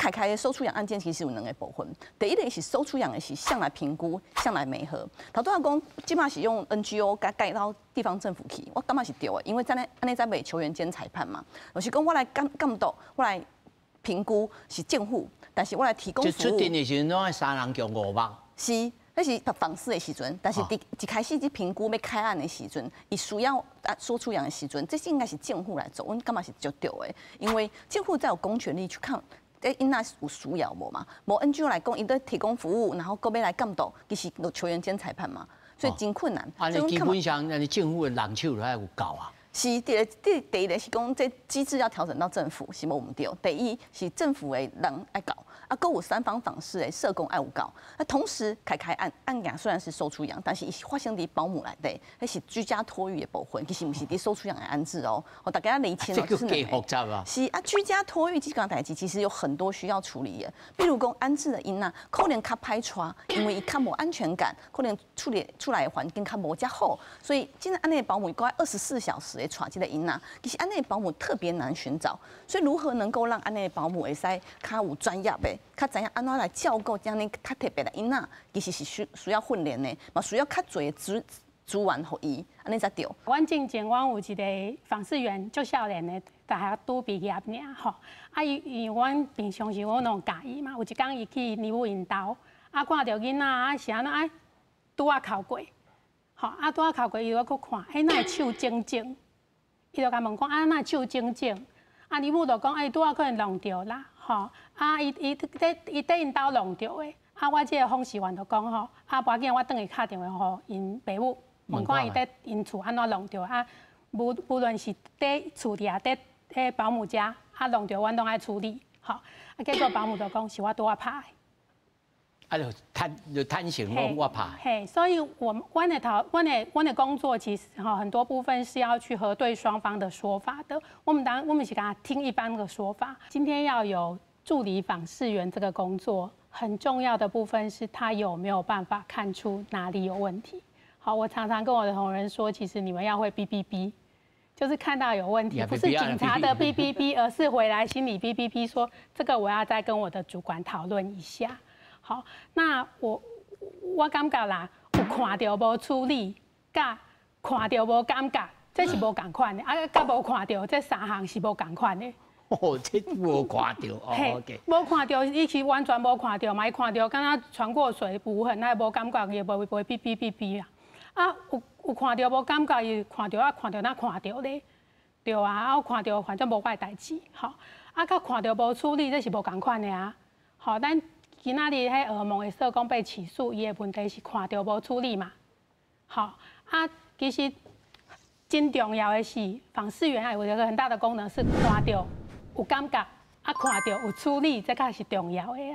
凱凱的收出養案件其實有兩个部分，第一个是收出養的是誰來評估，誰來媒合。頭拄仔講，這馬是用 NGO 共改到地方政府去，我感覺是對的，因為按呢按呢才袂球員兼裁判嘛。就是講我來監監督，我來評估是政府，但是我來提供服務。出陣的時陣，攏愛三人共五目。是，彼是訪視的時陣，但是佇一開始佇評估欲開案的時陣，伊需要啊收出養的時陣，這是應該是政府來做，阮感覺是足對的，因為政府才有公權力去看，這囡仔有需要無嘛？無 NGO 來講，伊咧提供服務，然後閣欲來監督，其實就球員兼裁判嘛，所以真困難。啊，你基本上，按呢政府的人手都愛有夠啊。是，第一個是講，這機制要調整到政府是無毋對。第一是政府的人愛夠，啊，閣有三方訪視的社工愛有夠。啊，同時凱凱案案件雖然是收出養，但是伊是發生佇保姆內底，彼是居家托育的部分，其實毋是佇收出養的安置哦。予大家釐清哦，這個更複雜啊。是啊，居家托育這個代誌其實有很多需要處理的，比如講安置的囡仔可能較歹帶，因為伊較無安全感，可能處理厝內的環境較無遮好，所以這按呢的保姆閣愛24小時帶這個囡仔，其實按呢的保姆特別難尋找，所以如何能夠讓按呢的保姆會使較有專業的，較知影按怎來照顧這樣較特別的囡仔，其實是需要訓練的，嘛需要較濟資源予伊，按呢才對。阮進前阮有一個訪視員，足少年的，大學拄畢業爾吼。啊，伊因為阮平常時阮攏教伊嘛，有一工伊去娘母𪜶兜，啊，看著囡仔啊是按怎啊，拄仔哭過，吼，啊拄仔哭過，伊就閣看，欸，哪會手腫腫？伊就共問講啊，哪會手腫腫？啊，娘母就講，欸，拄仔可能弄著啦，吼，啊，伊佇𪜶兜弄著的。啊，我這個訪視員就講吼，啊，無要緊，我轉去敲電話予𪜶爸母，問看伊佇𪜶厝按怎弄著啊？無論是佇厝裡啊，佇彼保姆遮啊弄著，阮攏愛處理，吼。啊，結果保姆就講是我拄仔拍的。啊，就坦就坦承講我拍。嘿，所以我們阮的頭，阮的工作其實哈很多部分是要去核對雙方的說法的。我們當我們是共他聽一般的說法。今天要有助理訪視員這個工作，很重要的部分是他有沒有辦法看出哪裡有問題。好，我常常跟我的同仁說，其實你們要會嗶嗶嗶，就是看到有問題，不是警察的嗶嗶嗶，而是回來心裡嗶嗶嗶，說這個我要再跟我的主管討論一下。好，那我感覺啦，有看著無處理，佮看著無感覺，這是無仝款的。啊，佮無看著，這三項是無仝款的。哦，這無看著哦，OK。無看著，伊是完全無看著嘛？伊看著，敢若船過水無痕，伊無感覺，伊無會嗶嗶嗶嗶啊。啊，有看著無感覺，伊看著啊，看著哪看著咧？對啊，啊，有看著，反正無我的代誌，吼。啊，佮看著無處理，這是無仝款的啊。吼，咱今仔日彼噩夢的社工被起訴，伊的問題是看著無處理嘛？吼，啊，其實真重要的是，訪視員還有一個很大的功能是看著有感覺，啊，看著有處理，這較是重要的啊。